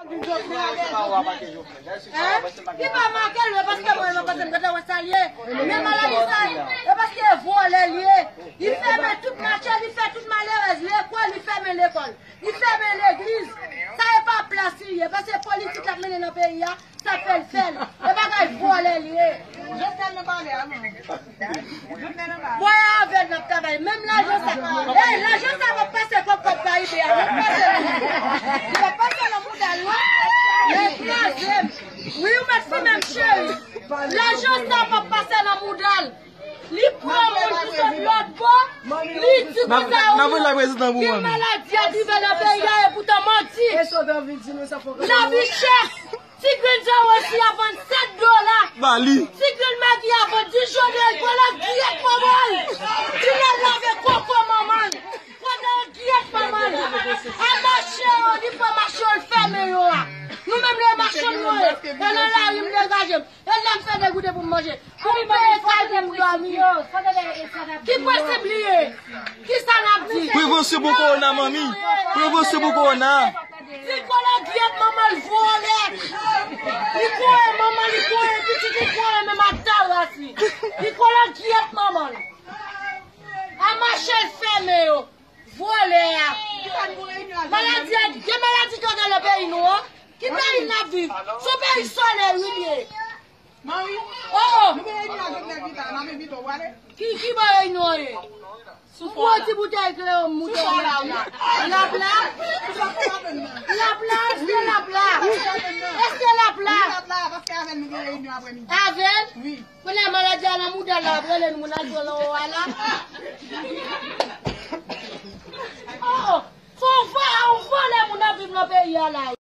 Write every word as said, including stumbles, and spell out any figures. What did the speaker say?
Hein? Li pa make l, men paske mwen, mwen panse m gentan wè sa l ye. Men maladi sa, e paske vòlè l ye. Li fèmen tout mache, li fè tout malerèz lekòl, li fèmen lekòl. Li fèmen legliz. Sa e pa plas li ye, paske politik l ap mennen nan peyi a, sa fè l fè l. E bagay vòlè li ye. Josèl nan pale a, non. Bwè avè l n ap travay. Menm lajan sa. Ey, lajan sa p ap pase kòb kòb Karibe a. L ap pase nan mouda l. L ap pase nan mouda l, wi. Li kraze m. Wi, ou mèt fimen m, cheri. Lajan sa p ap pase nan mouda l. Li pran moun ki sot lòt bò. Li di konsa, wi. Gen maladi ap rive nan peyi a, e poutan manti. Lavi chè. Ti grenn zanwesi a vann sèt dola. Ba li. Ti grenn magi a vann dis dola. Li pran lòt gyèt manman l. Ti nèg lave koko manman l. Pandan yo gyèt manman l. A mache yo, li pran mache yo, l fèmen yo a. Nou menm lè mache m yo ye. E nan lari m degaje m. E lè m fè degoute pou m manje. Pou m peye kay pou m dòmi. Ki prensip li ye? Kisa n ap di? Prevansyon pou kowona, manmi. Prevansyon pou kowona. Ti kolo gyèt manman l vòlè. Li kore manman, li kore pitit, li kore menm ak taras li. Li kolo gyèt manman l. A mache l fèmen yo. Vòlè a. Maladi a, gen maladi ki antre nan peyi nou an. Ki peyi n ap viv? Se yon peyi solèy wi l ye. Manmi, oh, oh. Nou gen reyinyon a Jovenel Vita, n ap envite w ale. Ki, ki bò reyinyon an ye? Ou pran ti boutèy kleren m moute w la, wi. L ap la? L ap la? Èske l ap la? Èske l ap la? Wi, l ap la, paske avè l nou gen reyinyon aprèmidi. Avè l? Wi. Kounye a maladi a nan mouda l la, ap rele nou moun al pran nan O A la. Oh, oh. Se yon vòlè, yon vòlè moun ap viv nan peyi a la.